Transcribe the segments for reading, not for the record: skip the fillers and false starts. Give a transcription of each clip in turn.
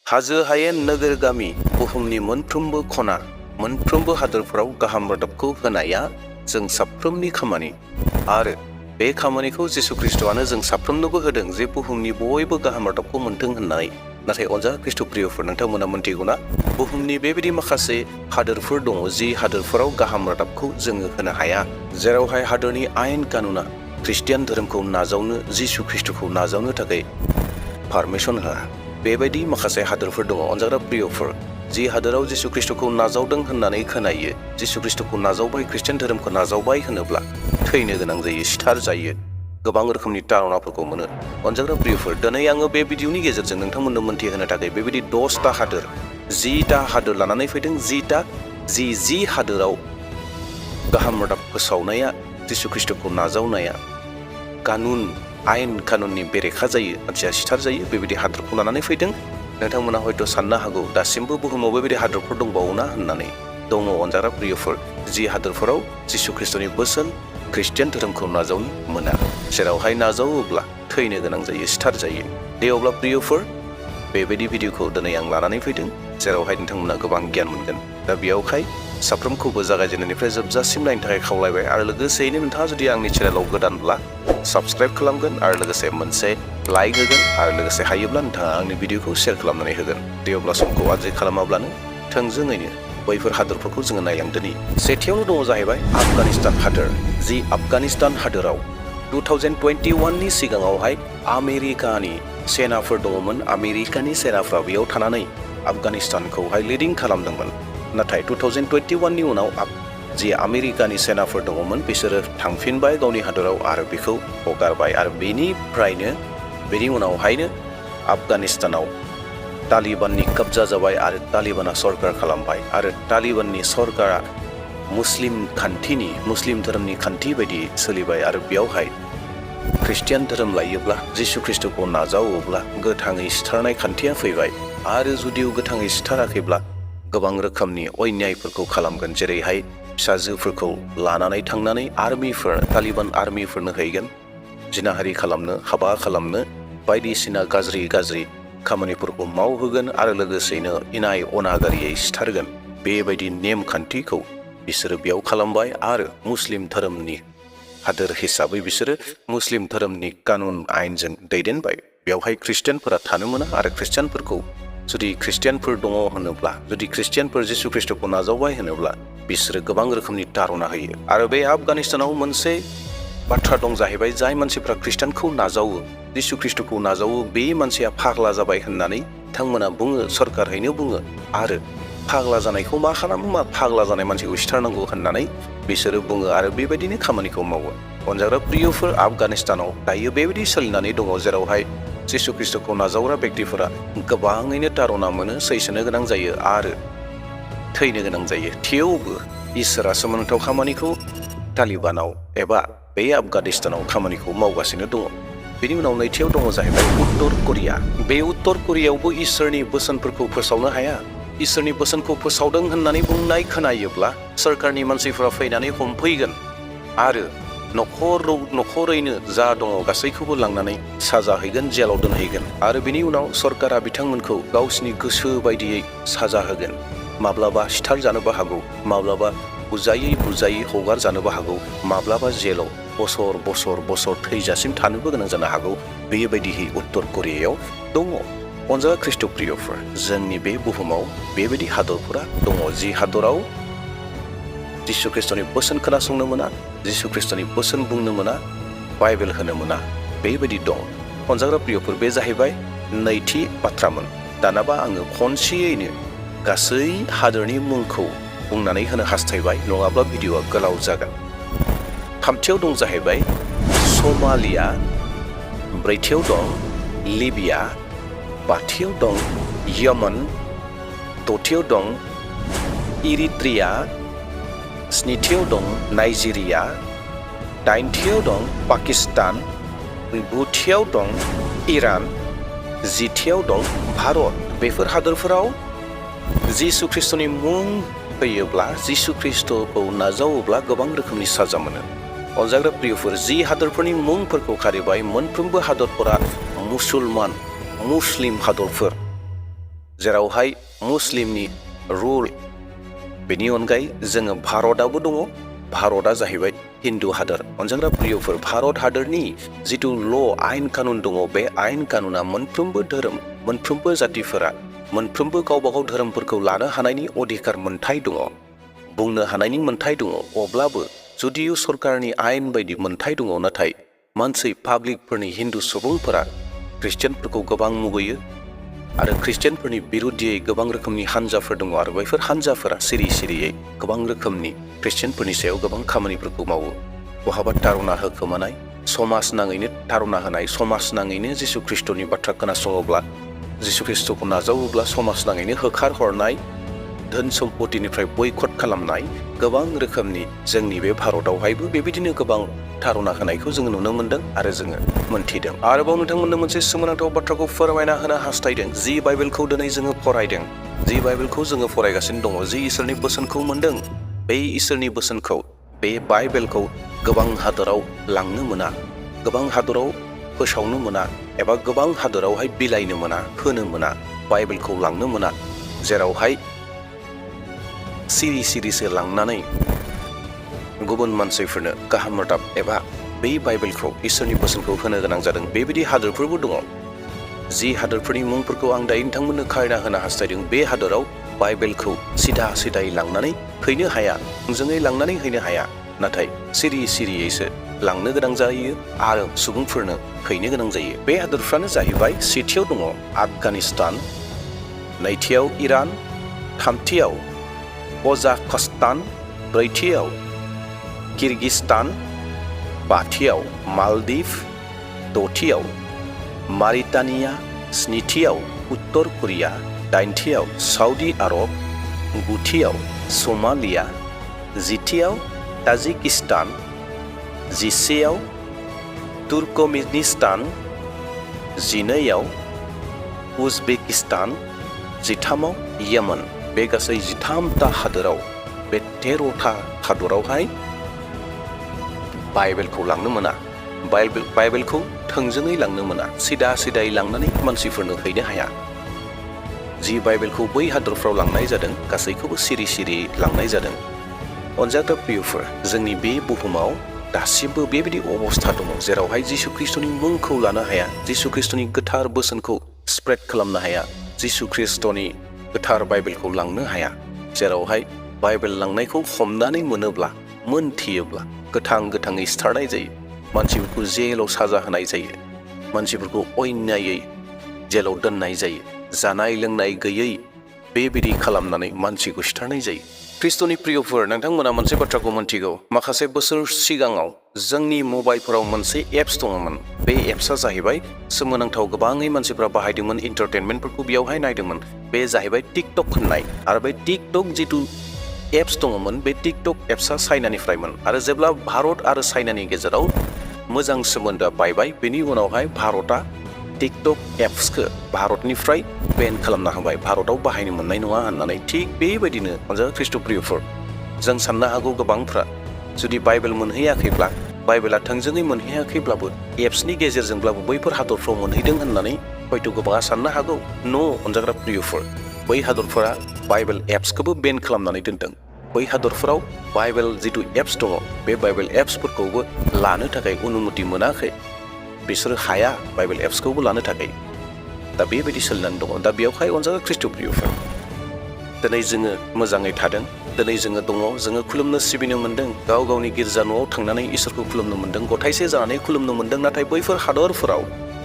हाजो हायेन नोगोर गामि बुहुमनि मोनफ्रोमबो खना मोनफ्रोमबो हादोरफोराव गाहाम रादाबखौ होनाया जों साफ्रोमनि खामानि आरो बे खामानिखौ जिसु ख्रिस्ट'आनो जों साफ्रोमनोबो होदों जे बुहुमनि बयबो गाहाम रादाबखौ मोनथों होननानै। नाथाय अनजाग्रा ख्रिस्ट' प्रियफोर, नोंथांमोना मोनथिगौना बुहुमनि बेबायदि माखासे हादोरफोर दङ जि हादोरफोराव गाहाम रादाबखौ जोङो होनो हाया, जेरावहाय हादोरनि आयेन कानुना ख्रिस्टियान धोरोमखौ नाजावनो जिसु ख्रिस्ट'खौ नाजावनो थाखाय पारमिसन होआ। बेबायदि माखासे हादोरफोर दङ अनजाग्रा प्रियफोर, जि हादोराव जिसु ख्रिस्ट'खौ नाजावदों होननानै खोनायो, जिसु ख्रिस्ट'खौ नाजावबाय, ख्रिस्टियान धोरोमखौ नाजावबाय होनोब्ला थैनो गोनां जायो, सिथार जायो, गोबां रोखोमनि तारनाफोरखौ मोनो। अनजाग्रा प्रियफोर, दिनै आङो बे भिडिअनि गेजेरजों नोंथांमोननो मोनथिहोनो थाखाय बेबायदि 10टा हादोर, 10टा हादोर लानानै फैदों। 10टा जि हादोराव गाहाम रादाब फोसावनाया, जिसु ख्रिस्ट'खौ नाजावनाया कानुन आयेन कानुननि बेरेखा जायो, मानसिया सिथार जायो, बेबायदि हादोरखौ लानानै फैदों। नोंथांमोना हयथ' साननो हागौ दासिमबो बुहुमाव बेबायदि हादोरफोर दंबावोना होननानै। दङ अनजाग्रा प्रियफोर, जि हादोरफोराव जिसु ख्रिस्ट'नि बोसोन ख्रिस्टियान धोरोमखौ नाजावनो मोना, जेरावहाय नाजावोब्ला थैनो गोनां जायो, सिथार जायो। दे अब्ला प्रियफोर, बेबायदि भिडिअखौ दिनै आं लानानै फैदों जेरावहाय नोंथांमोना गोबां गियान मोनगोन। दा बेयावहाय साफ्रोमखौबो जागायजेननायनिफ्राय जोबजासिम नायनो थाखाय खावलायबाय आरो लोगोसेयैनो नोंथाङा जुदि आंनि चेनेलाव गोदानब्ला साबस्क्राइब खालामगोन आरो लोगोसे मोनसे लाइक होगोन आरो लोगोसे हायोब्ला नोंथाङा आंनि भिडिअखौ शेयार खालामनानै होगोन। दे अब्ला समखौ आद्रि खालामाब्लानो थोंजोङैनो बैफोर हादोरफोरखौ जोङो नायलांदोनि। सेथियावनो दङ जाहैबाय आफगानिस्तान हादोर। जि आफगानिस्तान हादोराव 2021नि सिगाङावहाय आमेरिकानि सेनाफोर दङमोन। आमेरिकानि सेनाफ्रा बेयाव थानानै आफगानिस्तानखौहाय लिडिं खालामदोंमोन। नाथाय 2021नि उनाव जि आमेरिकानि सेनाफोर दङमोन बिसोरो थांफिनबाय गावनि हादराव आरो बेखौ हगारबाय आरो बेनि उनावहायनो आफगानिस्तानाव तालिबाननि कब्जा जाबाय आरो तालिबाना सरकार खालामबाय आरो तालिबाननि सरकारा मुस्लिम धोरोमनि खान्थि बायदि सोलिबाय आरो बेयावहाय ख्रिस्टियान धोरोम लायोब्ला जिसु ख्रिस्ट'खौ नाजावोब्ला गोथाङै सिथारनाय खान्थिया फैबाय आरो जुदिव गोथाङै सिथाराखैब्ला गोबां रोखोमनि अन्यायफोरखौ खालामगोन, जेरैहाय फिसाजोफोरखौ लानानै थांनानै तालिबान आर्मिफोरनो हैगोन, जिनाहारि खालामनो, हाबा खालामनो, बायदिसिना गाज्रि खामानिफोरखौ मावहोगोन आरो लोगोसेनो इनाय अनागारियै सिथारगोन। बेबायदि नेमखान्थिखौ बिसोरो बेयाव खालामबाय आरो मुस्लिम धोरोमनि हादोर हिसाबै बिसोरो मुस्लिम धोरोमनि कानुन आयेनजों दैदेनबाय। बेवहाय ख्रिस्टियानफोरा थानो मोना आरो ख्रिस्टियानफोरखौ जुदि ख्रिस्टियानफोर दङ होनोब्ला, जुदि ख्रिस्टियानफोर जिसु ख्रिस्ट'खौ नाजावबाय होनोब्ला बिसोरो गोबां रोखोमनि तारना होयो। आरो बे आफगानिस्तानाव मोनसे बाथ्रा दं जाहैबाय, जाय मानसिफ्रा ख्रिस्टियानखौ नाजावो, जिसु ख्रिस्ट'खौ नाजावो, बे मानसिया फाग्ला जाबाय होननानै बिथांमोना बुङो, सरकारहैनो बुङो आरो फाग्ला जानायखौ मा खालामो, फाग्ला जानाय मानसिखौ सिथारनांगौ होननानै बिसोरो बुङो आरो बेबायदिनो खामानिखौ मावो। अनजाग्रा प्रियफोर, आफगानिस्तानाव दायो बेबायदि सोलिनानै दङ जेरावहाय जिसु ख्रिस्ट'खौ नाजावग्रा बेक्तिफोरा गोबाङैनो तारना मोनो, सैसोनो गोनां जायो आरो थैनो गोनां जायो। थेवबो इसोरा सोमोनांथाव खामानिखौ तालिबानाव एबा बे आफगानिस्तानाव खामानिखौ मावगासिनो दङ। बेनि उनाव नैथियाव दङ जाहैबाय उत्तर करिया। बे उत्तर करियायावबो इसोरनि बोसोनफोरखौ फोसावनो हाया। इसोरनि बोसोनखौ फोसावदों होननानै बुंनाय खोनायोब्ला सोरखारनि मानसिफोरा फैनानै हमफैगोन आरो नखरैनो जा दङ गासैखौबो लांनानै साजा हैगोन, जेलाव दोनहैगोन आरो बिनि उनाव सरकारा बिथांमोनखौ गावसिनि गोसो बायदियै साजा होगोन। माब्लाबा सिथार जानोबो हागौ, माब्लाबा बुजायै हगार जानोबो हागौ, माब्लाबा जेलाव बोसोर थैजासिम थानोबो गोनां जानो हागौ। बेबायदिहै उत्तर करियायाव दङ। अनजाग्रा ख्रिस्ट' प्रियफोर, जोंनि बे बुहुमाव बेबायदि हादरफोरा दङ जि हादराव जिसु ख्रिस्ट'नि बोसोन खोनासंनो मोना, जिसु ख्रिस्ट'नि बोसोन बुंनो मोना, बाइबेल होनो मोना, बेबायदि दं। अनजाग्रा प्रियफोर, बे जाहैबाय नैथि बाथ्रामोन। दानाबा आङो खनसेयैनो गासै हादोरनि मुंखौ बुंनानै होनो हास्थायबाय, नङाब्ला भिडिअ'आ गोलाव जागोन। थामथियाव दं जाहैबाय समालिया, ब्रैथियाव दं लिबिया, बाथियाव दं यमन, दथियाव दं इरिट्रिया, स्निथियाव दं नाइजेरिया, दाइनथियाव दं पाकिस्तान, गुथियाव दं इरान, जिथियाव दं भारत। बेफोर हादोरफोराव जिसु ख्रिस्ट'नि मुं फैयोब्ला, जिसु ख्रिस्ट'खौ नाजावोब्ला गोबां रोखोमनि साजा मोनो। अनजाग्रा प्रियफोर, जि हादोरफोरनि मुंफोरखौ खारिबाय, मोनफ्रोमबो हादरफोरा मुस्लिम हादरफोर। जेरावहाय मुस्लिमनि रुल बेनि अनगायै जोङो भारतआवबो दङ भारतआ जाहैबाय हिन्दु हादोर अनजाग्रा प्रियफोर भारत हादोरनि जिथु ल' आयेन कानुन दङ बे आयेन कानुना मोनफ्रोमबो धोरोम मोनफ्रोमबो जातिफोरा मोनफ्रोमबो गावबागाव धोरोमफोरखौ लानो हानायनि अधिकार मोन्थाय दङ बुंनो हानायनि मोन्थाय दङ अब्लाबो जुदियो सरकारनि आयेन बायदि मोन्थाय दङ नाथाय मानसि पाब्लिकफोरनि हिन्दु सुबुंफोरा ख्रिस्टियानफोरखौ गोबां मुगैयो आरो ख्रिस्टियानफोरनि बिरुद्धियै गोबां रोखोमनि हान्जाफोर दङ आरो बैफोर हान्जाफोरा सिरि सिरियै गोबां रोखोमनि ख्रिस्टियानफोरनि सायाव गोबां खामानिफोरखौ मावो बहाबा तारुना होखोमानाय समाज नाङैनो तारुना होनाय समाज नाङैनो जिसु ख्रिस्ट'नि बाथ्रा खोनासङोब्ला जिसु ख्रिस्ट'खौ नाजावोब्ला समाज नाङैनो होखारहरनाय धोन सम्पतिनिफ्राय बयकट खालामनाय गोबां रोखोमनि जोंनि बे भारतआवहायबो बेबायदिनो गोबां तारुना होनायखौ जोङो नुनो मोन्दों आरो जोङो मोन्थिदों आरोबाव नोंथांमोननो मोनसे सोमोनांथाव बाथ्राखौ फोरमायना होनो हास्थायदों जि बाइबेलखौ दिनै जोङो फरायदों जि बाइबेलखौ जोङो फरायगासिनो दङ जि इसोरनि बोसोनखौ मोन्दों बे इसोरनि बोसोनखौ बे बाइबेलखौ गोबां हादोराव लांनो मोना गोबां हादोराव फोसावनो मोना एबा गोबां हादोरावहाय बिलाइनो मोना होनो मोना बाइबेलखौ लांनो मोना जेरावहाय सिरि सिरिसो लांनानै गुबुन मानसिफोरनो गाहाम रादाब एबा बै बाइबेलखौ इसोरनि बोसोनखौ होनो गोनां जादों बेबायदि हादोरफोरबो दङ जि हादोरफोरनि मुंफोरखौ आं दायो नोंथांमोननो खायना होनो हास्थायदों बे हादोराव बाइबेलखौ सिदा सिदायै लांनानै हैनो हाया थोंजोङै लांनानै हैनो हाया नाथाय सिरि सिरियैसो लांनो गोनां जायो आरो सुबुंफोरनो हैनो गोनां जायो बे हादोरफ्रानो जाहैबाय सेथियाव दङ आफगानिस्तान नैथियाव इरान थामथियाव कजाखस्तान ब्रैथियाव किर्गिस्तान बाथियाव मालदीव दथियाव मारिटानिया स्निथियाव उत्तर करिया दाइनथियाव सऊदी आरब गुथियाव सोमालिया जिथियाव ताजिकिस्तान जिसेयाव तुर्कमेनिस्तान जिनैयाव उजबेकिस्तान जिथामाव येमन बे गासै 13ता हादोराव बे 13ता हादरावहाय बाइबेलखौ लांनो मोना बाइबेलखौ थोंजोङै लांनो मोना सिदा सिदायै लांनानै मानसिफोरनो हैनो हाया जि बाइबेलखौ बै हादरफ्राव लांनाय जादों गासैखौबो सिरि सिरि लांनाय जादों अनजाग्रा प्रियफोर जोंनि बे बुहुमाव दासिमबो बेबायदि अबस्था दङ जेरावहाय जिसु ख्रिस्ट'नि मुंखौ लानो हाया जिसु ख्रिस्ट'नि गोथार बोसोनखौ स्प्रेड खालामनो हाया जिसु ख्रिस्ट'नि गोथार बाइबेलखौ लांनो हाया जेरावहाय बाइबेल लांनायखौ हमनानै मोनोब्ला मोनथियोब्ला गोथाङै सिथारनाय जायो मानसिफोरखौ जेलाव साजा होनाय जायो मानसिफोरखौ अन्यायै जेलाव दोननाय जायो जानाय लोंनाय गैयै बेबायदि खालामनानै मानसिखौ सिथारनाय जायो ख्रिस्ट'नि प्रियफोर नोंथांमोना मोनसे बाथ्राखौ मोनथिगौ माखासे बोसोर सिगाङाव जोंनि मबाइलफोराव मोनसे एप्स दङमोन बे एप्सआ जाहैबाय सोमोनांथाव गोबाङै मानसिफ्रा बाहायदोंमोन एन्टारटेनमेन्टफोरखौ बेयावहाय नायदोंमोन बे जाहैबाय टिकटक होननाय आरो बे टिकटक जिथु एप्स दङमोन बे टिकटक एप्सआ चाइनानिफ्रायमोन आरो जेब्ला भारत आरो चाइनानि गेजेराव मोजां सोमोन्दोआ बायबाय बेनि उनावहाय भारतआ टिकटक एप्सखौ भारतनिफ्राय बेन खालामना होबाय भारताव बाहायनो मोननाय नङा होननानै थिग बेबायदिनो अनजाग्रा ख्रिस्ट' प्रियफोर जों साननो हागौ गोबांफ्रा जुदि बाइबेल मोनहैयाखैब्ला बाइबेला थोंजोङै मोनहैयाखैब्लाबो एप्सनि गेजेरजोंब्लाबो बैफोर हादरफ्राव मोनहैदों होननानै हयथ' गोबाङा साननो हागौ अनजाग्रा प्रियफोर बै हादरफोरा बाइबेल एप्सखौबो बेन खालामनानै दोनदों बै हादरफोराव बाइबेल जिथु एप्स दङ बे बाइबेल एप्सफोरखौबो लानो थाखाय अनुमति मोनाखै बिसोरो हाया बाइबेल एप्सखौबो लानो थाखाय दा बेबायदि सोलिनानै दङ दा बेयावहाय अनजाग्रा ख्रिस्ट' प्रियफोर दिनै जोङो मोजाङै थादों दिनै जोङो दङ जोङो खुलुमनो सिबिनो मोन्दों गाव गावनि गिर्जा न'आव थांनानै इसोरखौ खुलुमनो मोन्दों गथायसे जानानै खुलुमनो मोन्दों नाथाय बैफोर हादरफोराव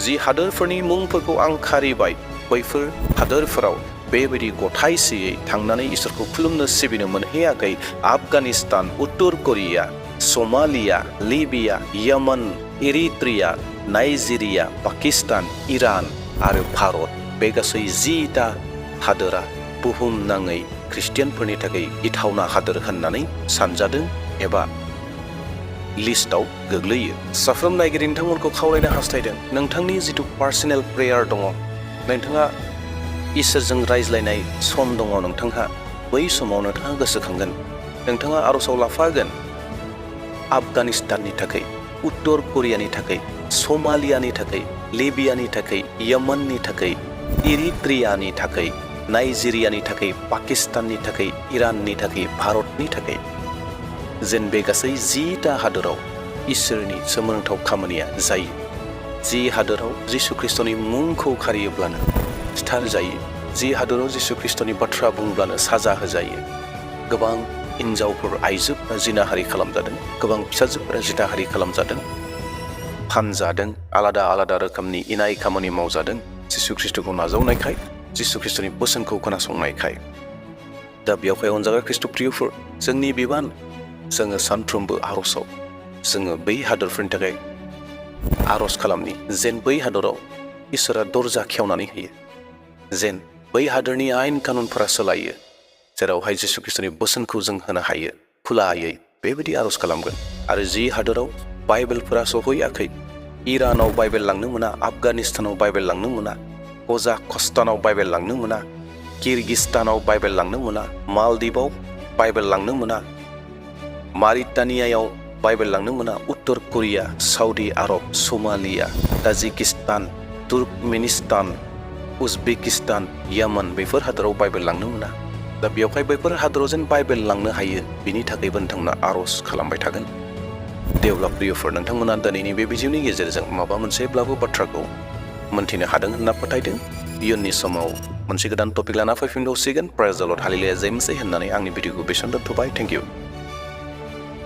जि हादोरफोरनि मुंफोरखौ आं खारिबाय बैफोर हादोरफोराव बेबायदि गथायसेयै थांनानै इसोरखौ खुलुमनो सिबिनो मोनहैयाखै आफगानिस्तान उत्तर करिया सोमालिया लिबिया येमन इरिट्रिया नाइजेरिया पाकिस्तान इरान आरो भारत बे गासै 10ता हादोरा बुहुमनाङै ख्रिस्टियानफोरनि थाखाय गिथावना हादोर होननानै सानजादों एबा लिस्टआव गोग्लैयो साफ्रोम नायगिरि नोंथांमोनखौ खावलायनो हास्थायदों नोंथांनि जिथु पार्सनेल प्रेयार दङ नोंथाङा इसोरजों रायज्लायनाय सम दङ नोंथांहा बै समाव नोंथाङा गोसोखांगोन नोंथाङा आर'जआव लाफागोन आफगानिस्ताननि थाखाय उत्तर करियानि थाखाय सोमालियानि थाखाय लिबियानि थाखाय येमननि थाखाय इरिट्रियानि थाखाय नाइजेरियानि थाखाय पाकिस्ताननि थाखाय इराननि थाखाय भारतनि थाखाय जेन बे गासै 10टा हादोराव इसोरनि सोमोनांथाव खामानिया जायो जि हादोराव जिसु ख्रिस्टनि मुंखौ खारियोब्लानो सिथार जायो जि हादोराव जिसु ख्रिस्टनि बाथ्रा बुंब्लानो साजा होजायो गोबां हिनजावफोर आइजोफोरा जिनाहारि खालामजादों गोबां फिसाजोफोरा जिनाहारि खालामजादों फानजादों आलादा आलादा रोखोमनि इनाय खामानि मावजादों जिसु ख्रिस्टखौ नाजावनायखाय जिसु ख्रिस्टनि बोसोनखौ खोनासंनायखाय दा बेयावहाय अनजाग्रा ख्रिस्ट' प्रियफोर जोंनि बिबान जोङो सानफ्रोमबो आर'जआव जोङो बै हादरफोरनि थाखाय आर'ज खालामनि जेन बै हादराव इसोरा दरजा खेवनानै होयो जेन बै हादरनि आयेन कानुनफोरा सोलायो जेरावहाय जिसु ख्रिस्टनि बोसोनखौ जों होनो हायो खुलायै बेबायदि आर'ज खालामगोन आरो जि हादराव बाइबेलफोरा सहैयाखै इरानाव बाइबेल लांनो मोना आफगानिस्तानाव बाइबेल लांनो मोना कजाखस्तानाव बाइबेल लांनो मोना किरगिस्तानाव बाइबेल लांनो मोना मालदीवआव बाइबेल लांनो मोना मारिटानियायाव बाइबेल लांनो मोना उत्तर करिया सौदी आरब सोमालिया ताजिकिस्तान तुर्कमेनिस्तान उजबेकिस्तान यामान बेफोर हादराव बाइबेल लांनो मोना दा बेवहाय बैफोर हादराव जेन बाइबेल लांनो हायो बिनि थाखायबो नोंथांमोना आर'ज खालामबाय थागोन देवला प्रियफोर नोंथांमोना दिनैनि बे भिडिअनि गेजेरजों माबा मोनसेब्लाबो बाथ्राखौ मोनथिनो हादों होनना फोथायदों इयुननि समाव मोनसे गोदान टपिक लाना फैफिनबावसिगोन प्रेज द लर्ड हालेलुया जेमसै होननानै आंनि भिडिअखौ बेसेबां दोनथ'बाय थेंक इउ